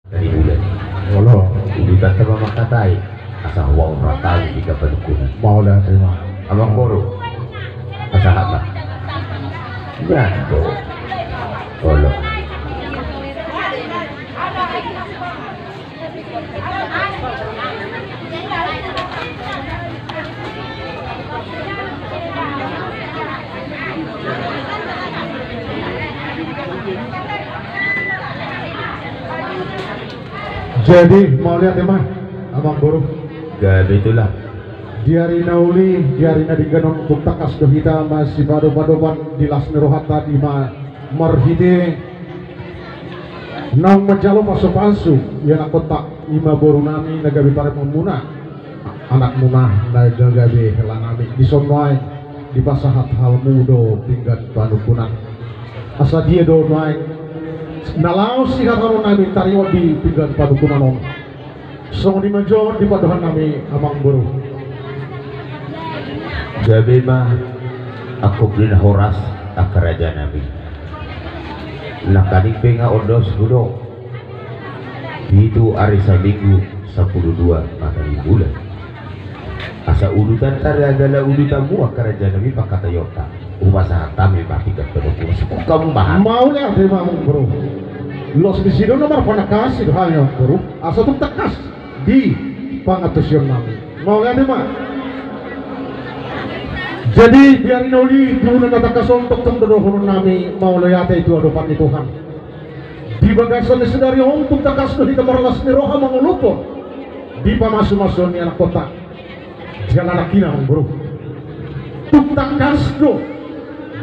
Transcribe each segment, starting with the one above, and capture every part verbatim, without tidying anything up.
Dari bulan. Olo. Udutan tama mangkatai. Asa huaun rantau di kapadukunan. Mauliate ma. Amangboru. Asa hata. Nyando. Olo. Jadi, mauliate ma, Amangboru. Gabe tulang. Di ari na uli, di ari na denggan on, tung tangkas do hita masipadopadopan di las ni rohanta, i ma marhite naung manjalo pasupasu ianakhonta, i ma borunami na gabe parumaenmuna, anakmuna na gabe helanami. Dison nuaeng dipasahat hamu do pinggan panungkunan. Asa dia do nuaeng na laos sihatahonon nami taringot di pinggan panungkunan on? Songon i ma jo di pandohan nami, Amangboru. Gabe ma, angkup ni na horas, angka rajanami. Nangkaning pe nga ondos hudok. Pitu ari saminggu, sampulu dua mata ni bulan. Asa udutan tari adalah udutanmu, angka rajanami, pangkataionta. Hupasahat hami ma pinggan panungkunan, sungkun hamu ma. Mauliate ma, Amangboru. Laos disi do na marpanangkasi do hami, Amangboru, asa tung tangkas di pangantusion nami. Mauliate ma. Jadi di ari na uli, di bulan na tangkas on, tongtong do dohonon nami mauliate tu adopan ni Tuhan. Di bagasan ni sadari on tung tangkas do hita marlas ni roha mangolophon di pamasumasuon ni anakhonta jala nangkining, Amangboru. Tung tangkas do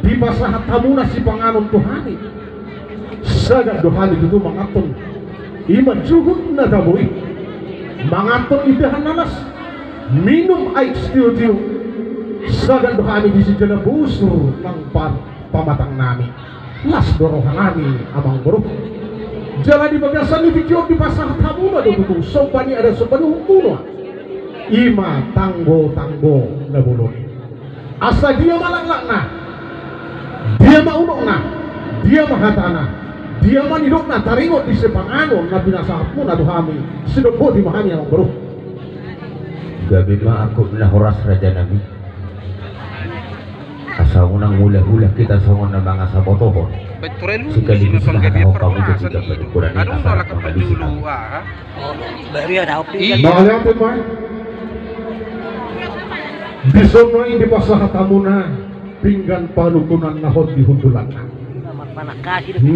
dipasahat hamuna sipanganon tu hami. Sagat do hami tutu manganhon, i ma juhut na tabo i, manganhon indahan na las, minum aek sitiotio. Sagat do hami disi jala bosur nang pa-, pamatang nami. Las do roha nami, Amangboru. Jala di bagasan ni tingki on dipasahat hamuna do tutu somba ni adat, somba ni ompunmuna, i ma tanggotanggo na bolon i. Asa dia ma langlakna, dia ma unokna, dia ma hatana, dia ma nidokna taringot di sipanganon na pinasahatmuna tu hami? Sidok boti ma hami, Amangboru. Gabe ma, angkup ni na horas, rajanami. Asa unang hulahula hita songon na mangasabotohon. Sekaligus ma hata hon pamuja di panungkunan i, asa mangalisi hami. Mauliate ma. Dison nuaeng dipasahat hamuna pinggan panungkunan na hot di hundulanna,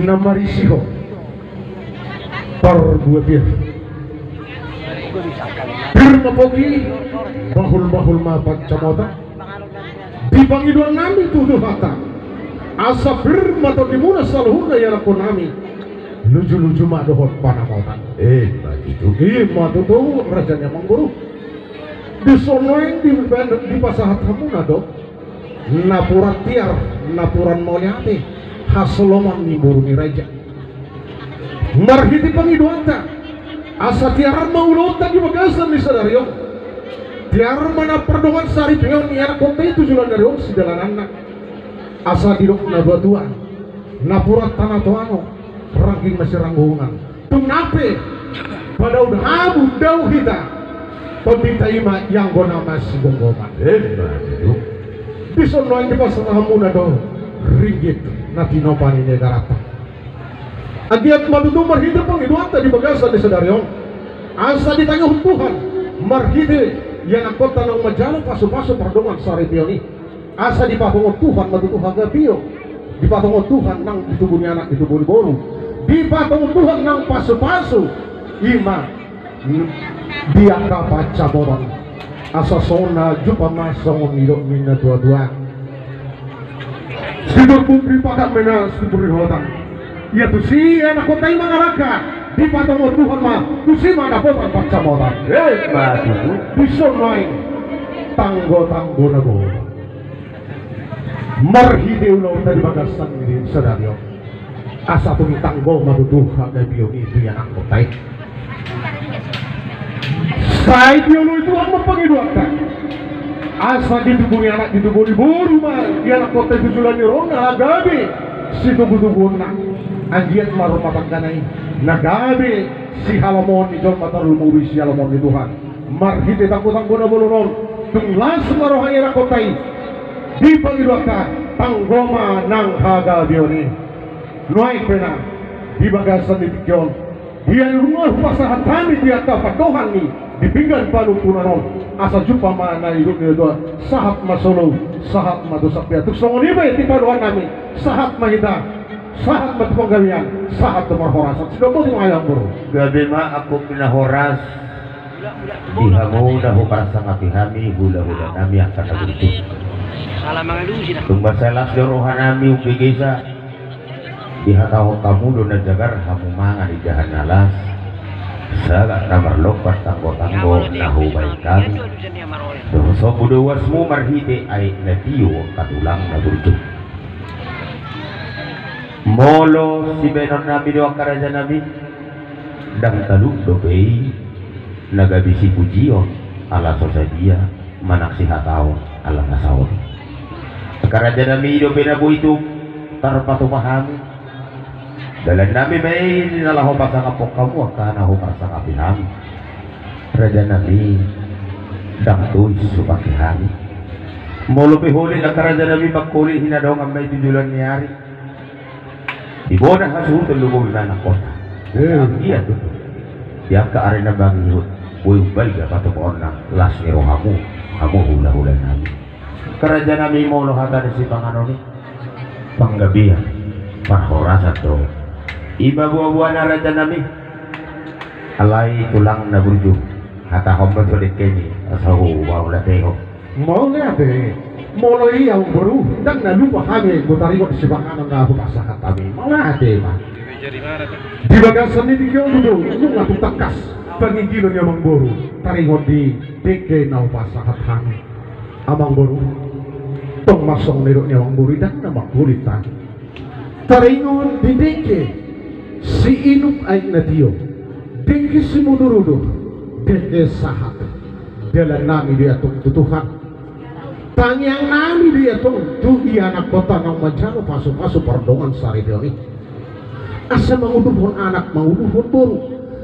na marisihon parbue pir. Pir ma pogi, bahulbahul ma pansamotan. Di pangidoan nami tu Tuhanta, asa pir ma tondimuna saluhutna ianakhon nami, lujuluju ma dohot panamotan. Ima tutu. Ima tutu, raja ni amangboru. Dison nuaeng di, dipasahat hamuna do napuran tiar, napuran mauliate, hasoloman ni boru ni raja. Marhite pangidoanta, asa tiar ma ulaonta di bagasan ni sadari on. Tiar ma na pardongan saripeon ni anakhonta i tu joloan ni ari on sidalananna. Asa didok natuatua, napuran tano toanon, rangging masiranggongan. Tung nang pe padao hamu dao hita, tondinta i ma ianggo na masigomgoman. Ima tutu. Dison nuaeng dipasahat hamuna do ringgit na tinopa ni negaranta. Anggiat ma tutu marhite pangidoanta di bagasan ni sadari on, asa ditangihon Tuhan marhite ianakhonta naung manjalo pasupasu pardongan saripeon i. Asa dipatongon Tuhan ma tutu hagabeon, dipatongon Tuhan nang di tubu ni anak, di tubu ni boru, dipatongon Tuhan nang pasupasu, ima di angka pansamotan. Asa songon na jumpa ma songon nidok ni natuatua: Situmbuk ni pakat mena, situmbuk ni hotang. Ia tusi anakhonta i mangalangka, dipatongon Tuhan ma tusi ma dapotan pansamotan. Ima tutu. Dison nuaeng tanggotanggo na bolon. Marhite ulaonta di bagasan ni sadari on, asa tung tanggo ma tutu hagabeon i tu ianakhonta i. Sai dioloi Tuhan ma pangidoanta, asa di tubu ni anak, di tubu ni boru ma ianakhonta i tu joloan ni ari on na gabe situbutubuonna. Anggiat ma rumah tanggana i Na gabe sihalomohon ni jolma tarlumobi sihalomohon ni Tuhan. Marhite tanggotanggo na bolon on, tung las ma roha ni anakhonta i. Di pangidoanta tanggo ma nang hagabeon i. Nuaeng pe na di bagasan ni tingki on, dia nunga hupasahat hami di angka pandohan ni di pinggan panungkunan on, asa jumpa ma na nidok ni natuatua, sahat ma solu, sahat ma tu sangkap. Tung songon i pe di pandohan nami, sahat ma hita, sahat ma tu panggabean, sahat tu parhorasan. Sidok boti ma hami, amang boru. Gabe ma angkup ni na horas di hamu na huparsangapi hami hulahula nami angka na burju. Tung mansai las do roha nami, umbegesa. Dihatahon hamu do na jagar, hamu mangan indahan na las. Sagat na marlompan tanggotanggo na hubaen hami. Dohot sombu do uasmu marhite aek na tio angka tulang na burju. Molo sibaenon nami do angka raja nami, ndang talup dope i na gabe sipujion ala so sadia, manang sihataon ala na saotik. Angka raja nami, i dope na boi tung tarpatupa hami. Dalan nami ma i na laho pasangaphon hamu angka na huparsangapi hami. Raja nami, ndang tois hupangke hami. Molo pe holit angka raja nami, mangholit hinadongan ma i tu joloan ni ari. Di bona hasuhuton lumobi ma anakhonta. Eh. Anggiat do di angka ari na mangihut boi umbalga patupaonna las ni rohamu, hamu hulahula nami. Angka raja nami, molo hata ni sipanganon i, panggabean, parhorasan do. I ma buabuana raja nami. Alai tulang na burju, hatahon ma tu dengkemi asa hupaulahon. Mauliate. Molo i, amang boru, ndang na lupa hami mutaringot sipanganon na hupasahat hami. Mauliate ma. Di bagasan ni tingki on do nunga tung tangkas panginginon ni amang boru taringot di dengke na hupasahat hami. Amang boru, tong ma songon na nidok ni amang boru i, ndang na mangholit hami. Taringot di dengke siinum aek na tio, dengke simudurudur, dengke sahat. Dalan nami do i antong tu Tuhan. Tangiang nami do i antong tu i anakhonta naung manjalo pasupasu pardongansaripeon i. Asa mangudurhon anak, mangudurhon boru.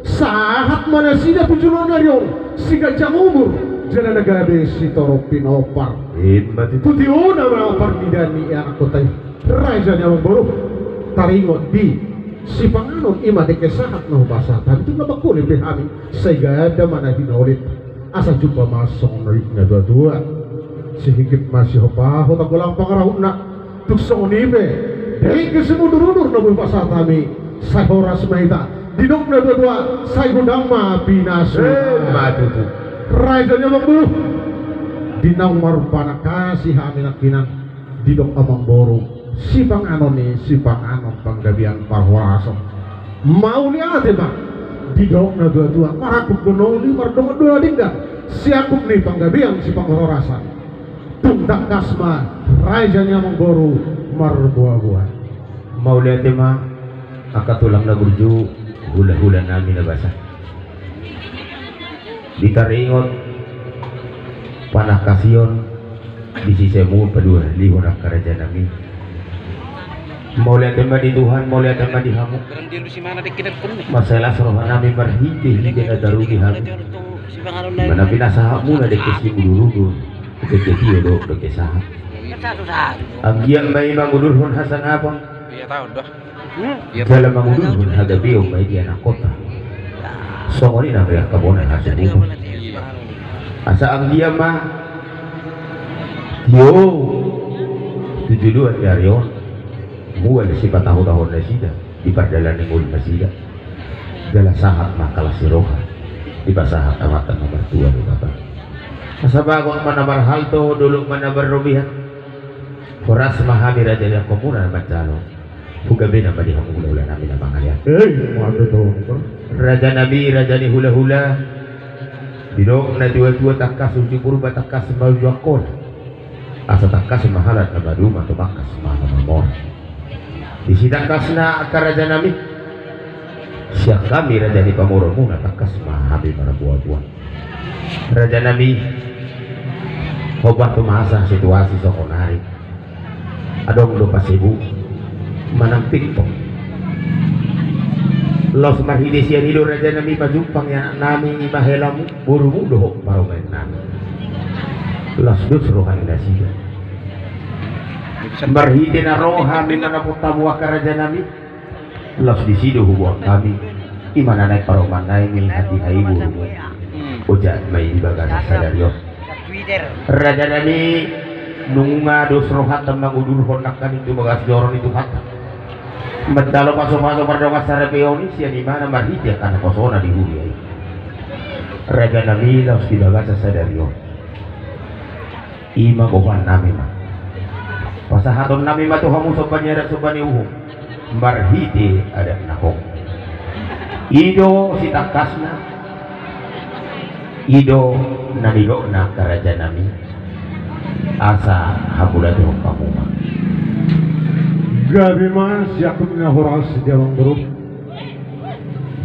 Sahat ma nasida tu joloan ni ari on, siganjang umur, jala na gabe sitorop pinompar. Ima tutu. Tu tiona ma parnida ni anakhonta i. Raja ni amang boru, taringot di sipanganon, ima dengke sahat na hupasahat hami, tung na mangholit be hami, sai ganda ma na hinolit. Asa jumpa ma songon na nidok ni natuatua. Sihingkit ma sihompa, hotang golang pangarahutna. Tung songon i pe, dengke simudurudur na boi hupasahat hami, sai horas ma hita. Didok ni natuatua, sai godang ma pinasuna. Ima tutu. Raja ni amang boru, di naung marpanangkasi hami nangkinan, didok amang boru, sipanganon i sipanganon panggabean parhorasan. Mauliate ma. Didok ni natuatua, marangkup do na uli, mardongan do na denggan. Siangkup ni panggabean siparhorasan. Tung tangkas ma, raja ni amang boru, marboaboa. Mauliate ma, angka tulang na burju, hulahula nami na basa. Di taringot panangkasion, di sisemu paduahalihon angka raja nami. Mauliate ma di Tuhan, mauliate ma di hamu. Mansai las roha nami marhitehite na taruli hami. Di mana pinasahatmuna dengke simudurudur, dengke tio dohot dengke sahat. Anggiat ma i mangudurhon hasangapon. Jala mangudurhon hagabeon ma i di anakhonta. Songon i nang di angka bona hasuhuton. Asa anggiat ma tio tu joloan ni ari on, mual sipatahotahon nasida di pardalanan ni ngolu nasida. Jala sahat ma angka las ni roha dipasahat Amanta na martua Debata. Asa bagot ma na marhalto, dolok ma na marrobean. Horas ma hami raja ni angka muna na manjalo. Hugabena ma di hamu hulahula nami na mangalean. Eh, mantap, mantap. Raja nami, raja ni hulahula. Didok natuatua, tangkas uju Purba, tangkas ma uju Angkola. Asa tangkas ma halak na maduma, tumangkas ma na mamora. Disi tangkasna angka raja nami. Sian hami raja ni pamoruonmuna tangkas ma hami marboaboa. Raja nami, hombar tu masa situasi songon ari. Adong do pasibu manang TikTok. Laos marhite sian i do raja nami pajumpang i anak nami, i ma helamu, borumu dohot parumaen nami. Laos dos roha ni nasida. Marhite na ro hami manopot hamu angka raja nami. Laos disi do huboan hami. I ma na naeng parumaen nami, hatiha i borumu. Ojak ma i di bagasan sadari on. Raja nami, nunga dos rohanta mangudurhon nangkaning tu bagas joro ni Tuhanta. Manjalo pasupasu pardongan saripeon i sian i ma na marhite angka naposona di huria i. Raja nami, laos di bagasan sadari on. I ma boan nami ma. Pasahaton nami ma tu hamu somba ni adat somba ni uhum. Marhite adat na gok. I do sitangkasna. I do na nidokna angka raja nami. Asa hamulatehon hamu ma. Gabe ma sian na horas di amang boru.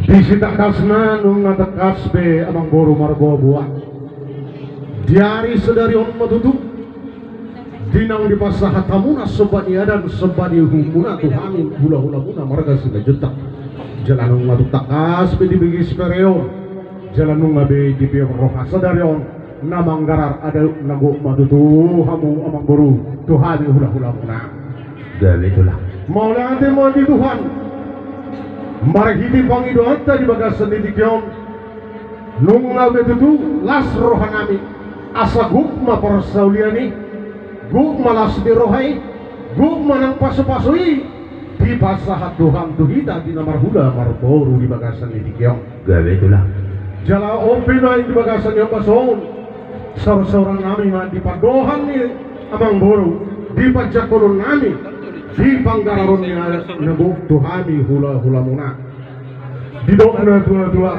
Di sitangkasna nunga tangkas be amang boru marboaboa. Di ari sadari on ma tutu. Di naung dipasahat hamuna somba ni adat somba ni uhumuna tu hami hulahulamuna marga Simanjuntak. Jala nunga tung tangkas be dibege sipereon. Jala nunga be dipeop roha sadari on na manggarar adat na gok ma tutu hamu amang boru tu hami hulahulamuna. Gabe tulang. Mauliate ma di Tuhan. Marhite pangidoanta di bagasan ni tingki on. Nunga be tutu las roha nami. Asa gok ma parsaulian i. Gok ma las ni roha i. Gok ma nang pasupasu i. Dipasahat Tuhan tu hita di na marhula marboru di bagasan ni tingki on. Gabe tulang. Jala on pe nuaeng di bagasan ni ombas on. Saursaur nami ma di pandohan ni amang boru. Di panjangkolon nami. Di panggararon ni adat na gok tu hami hulahulamuna. Didok na tuatua.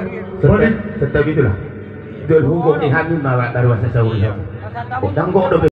Balik. Tetap itulah. Dol hugo ni hami ma baru asa sauri. Danggo do.